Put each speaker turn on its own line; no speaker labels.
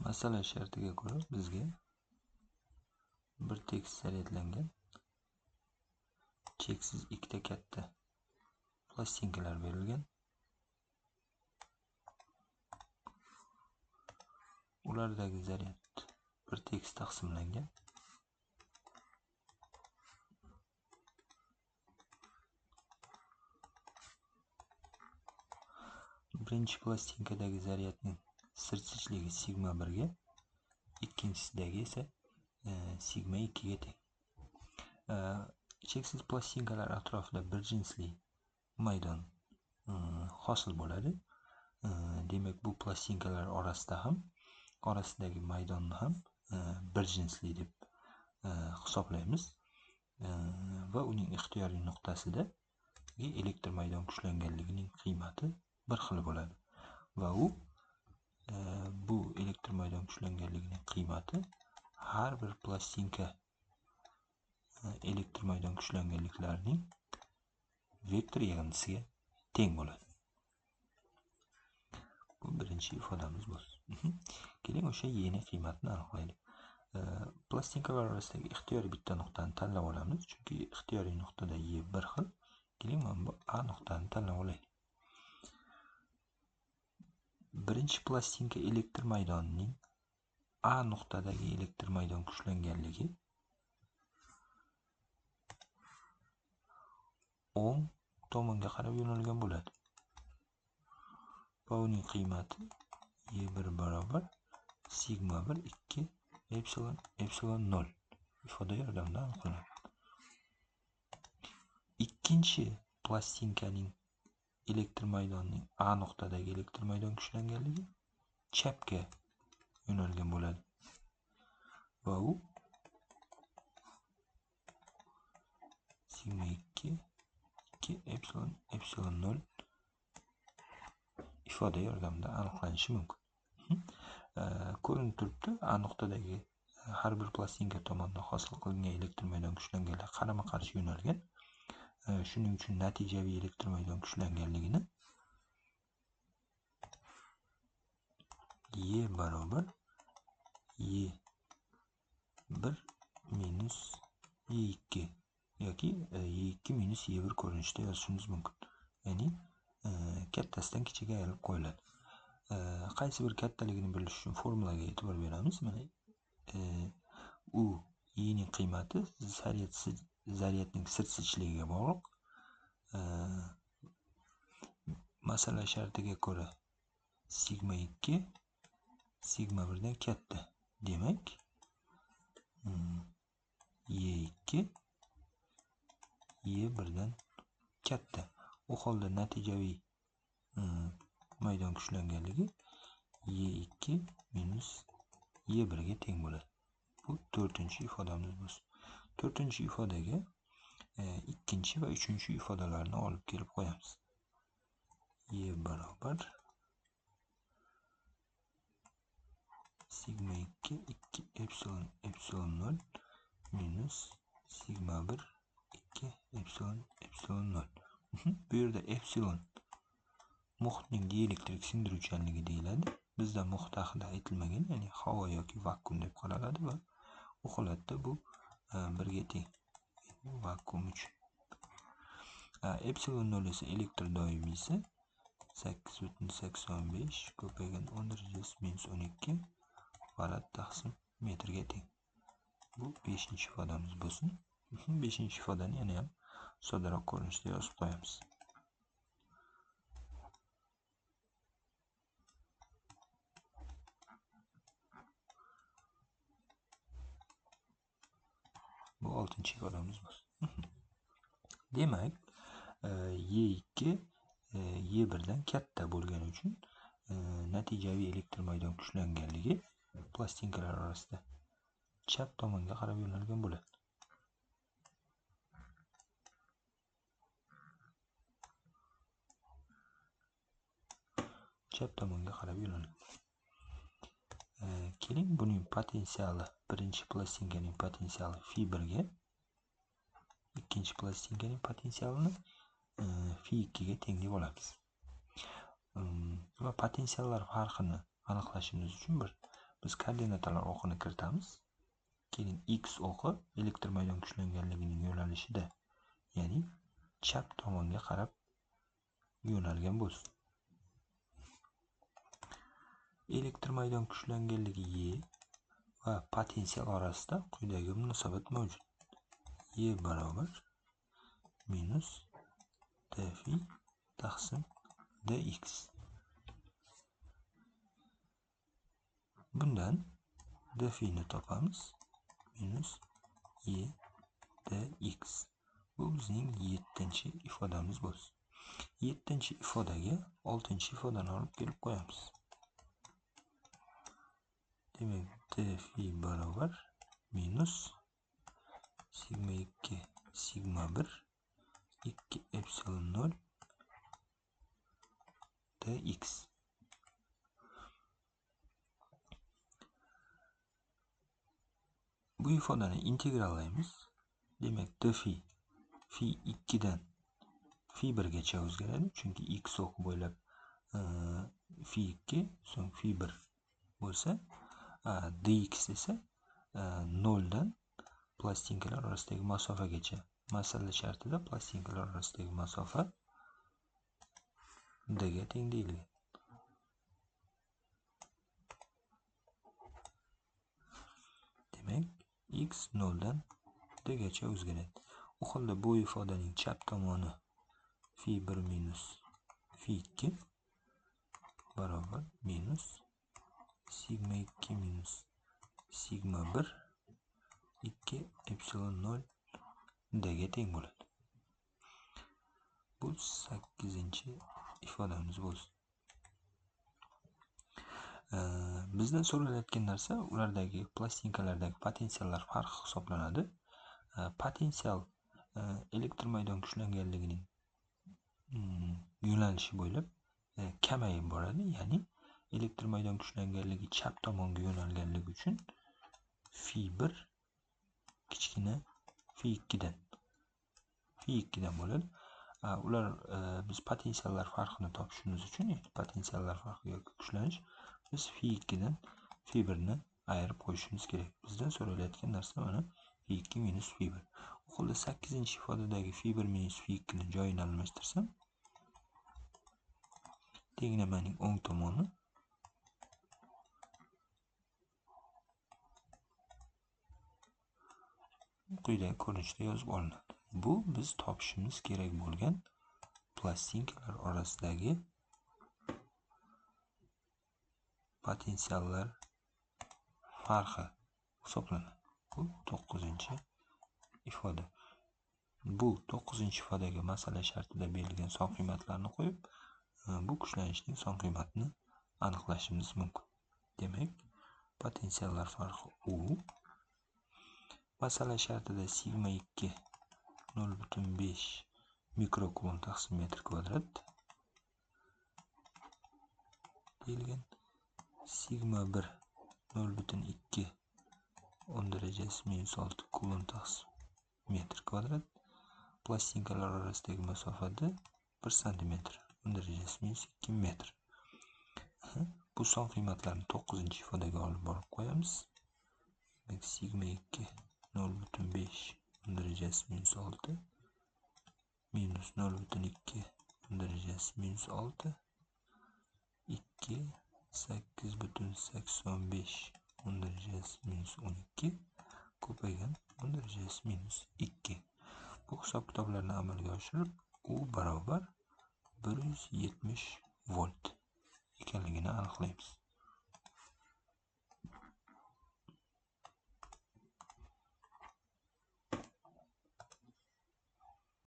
Masala shartiga ko'ra bizga bir tekis zaryadlangan cheksiz ikkita katta plastinkalar berilgan. Ulardagi zaryad bir tekis taqsimlangan. Birinchi plastinkadagi zaryadning sirtchligi sigma 1 ga, ikkinchisidagi esa sigma 2 ga teng. Cheksiz plastinkalar atrofida bir jinsli maydon hosil bo'ladi. Demak, bu plastinkalar orasida ham orasidagi maydonni ham bir jinsli deb hisoblaymiz va uning ixtiyoriy nuqtasida elektr maydon kuchlanganligining qiymati bir xil bo'ladi va u bu elektr maydon kuchlanganligining qiymati har bir plastinka elektr maydon kuchlanganliklarining vektor yig'indisiga teng bo'ladi. Bu birinchi ifodamiz bo'lsin. Keling, o'sha y ning qiymatini aniqlaylik. Plastinkalar orasidagi ixtiyoriy bitta nuqtani tanlab olamiz, chunki ixtiyoriy nuqtada y bir xil. Keling, mana bu A nuqtani tanlab olaylik. Birinchi plastinka elektr maydonining A nuqtadagi elektr maydon kuchlanganligi o'ng tomonga qarab yo'nalgan bo'ladi. Va uning qiymati Y1 barobar sigma 1 2 epsilon epsilon 0 ifoda yordamida aniqlanadi. Ikkinchi plastinkaning elektr maydonining A nuqtadagi elektr maydon kuchlanganligi chapga yo'nalgan bo'ladi va u sigma 2 2 epsilon epsilon 0 ifoda yordamida aniqlanishi mumkin. Ko'rinib turibdi, A nuqtadagi har bir plastinka tomonidan hosil qilingan elektr maydon kuchlanganligi qarama-qarshi yo'nalgan. Shuning uchun natijaviy elektr maydon kuchlanganligini Y barobar Y1 minus Y2 yoki Y2 minus Y1 ko'rinishida yozishimiz mumkin. Ya'ni kattasidan kichiga ayirib qo'yiladi. Qaysi bir kattaligini bilish uchun formulaga e'tibor beramiz. Mana u y ning qiymati zaryadning sirtligiga bog'liq. Masala shartiga ko'ra sigma 2 sigma 1 dan katta. Demak, y2 y1 dan katta. U holda natijaviy maydon kuchlanganligi y2 minus y1 ga teng bo'ladi. Bu to'rtinchi ifodamiz bo'lsin. To'rtinchi ifodaga ikkinchi va uchinchi ifodalarni olib kelib qo'yamiz. Y barobar sigma 2 2 epsilon epsilon 0 minus sigma 1 2 epsilon epsilon 0. Bu yerda epsilon muhitning dielektrik singdiruvchanligi deyiladi. Bizda muhit haqida aytilmagan, ya'ni havo yoki vakuum deb qaraladi va u holatda bu 1 ga teng vakuum uchun. Epsilon 0 esa elektr doimiysi 8.85 ko'paygan 10 darajasi minus 12 farad taqsim metrga teng. Bu 5-ifodamiz bo'lsin. 5-ifodani yana ham soddaroq ko'rinishda yozib qo'yamiz. Bu 6-ifodamiz bo'lsin. Demak, Y2 Y1 dan katta bo'lgani uchun natijaviy elektr maydon kuchlanganligi plastinkalar orasida chap tomonga qarab yo'nalgan bo'ladi. Chap tomonga qarab yo'nalgan. Keling, buning potensiali, birinchi plastinkaning potensiali fi 1 ga, ikkinchi plastinkaning potensialini fi 2 ga teng deb olamiz. Va potensiallar farqini aniqlashimiz uchun bir Biz koordinatalar o'qini kiritamiz. Keyin x o'qi elektr maydon kuchlanganligining yo'nalishida, ya'ni chap tomonga qarab yo'nalgan bo'lsin. Elektr maydon kuchlanganligi E va potensial orasida quyidagi munosabat mavjud. E barobar minus df taqsim dx. Bundan df ni topamiz. Minus e dx. Bu bizning 7-ifodamiz bo'lsin. 7-ifodaga 6-ifodani olib kelib qo'yamiz. Demak, df barobar minus sigma 2 sigma 1 2 epsilon 0 dx. Bu ifodani integrallaymiz. Demak, df fi 2 dan fi 1 gacha o'zgaradi, chunki x o'qi bo'ylab fi 2, so'ng fi 1 bo'lsa, dx esa 0 dan plastinkalar orasidagi masofagacha. Masala shartida plastinkalar orasidagi masofa d ga teng deyilgan. Demak, x 0 dan d gacha o'zgaradi. U holda bu ifodaning chap tomoni fi 1 minus fi 2 barobar minus sigma 2 minus sigma 1 2 epsilon 0 d ga teng bo'ladi. Bu 8-ifodamiz bo'lsin. Bizdan so'ralayotgan narsa ulardagi plastinkalardagi potensiallar farqi hisoblanadi. Potensial elektr maydon kuchlanganligining yo'nalishi bo'ylab kamayib boradi, ya'ni elektr maydon kuchlanganligi chap tomonga yo'nalganligi uchun fi 1 kichkina fi 2 dan bo'ladi. Ular biz potensiallar farqini topishimiz uchun, ya'ni potensiallar farqi yoki kuchlanish, biz fi 2 dan fi 1 ni ayirib qo'yishimiz kerak. Bizdan so'ralayotgan narsa mana fi 2 minus fi 1. U holda 8-ifodadagi fi 1 minus fi 2 ni joyini almashtirsam, tenglamaning o'ng tomoni quyidagi ko'rinishda yozib olinadi. Bu biz topishimiz kerak bo'lgan plastinkalar orasidagi potensiallar farqi hisoblanadi. Bu 9-ifoda. Bu 9-ifodagi masala shartida berilgan son qiymatlarni qo'yib, bu kuchlanishning son qiymatini aniqlashimiz mumkin. Demak, potensiallar farqi U. Masala shartida sigma 2 0,5 mikrokulon taqsim metr kvadrat deyilgan. Sigma 1 0,2 10 darajasi minus 6 kulon taqsim metr kvadrat. Plastinkalar orasidagi masofada 1 santimetr 10 darajasi minus 2 metr. Bu son qiymatlarni 9-ifodaga olib borib qo'yamiz. Demak, sigma 2 0,5 10 darajasi minus 6 minus 0,2 10 darajasi minus 6 2 8,85 10 darajasi minus 12 ko'paygan 10 darajasi minus 2. Bu hisob kitoblarni amalga oshirib, U barobar 170 volt ekanligini aniqlaymiz.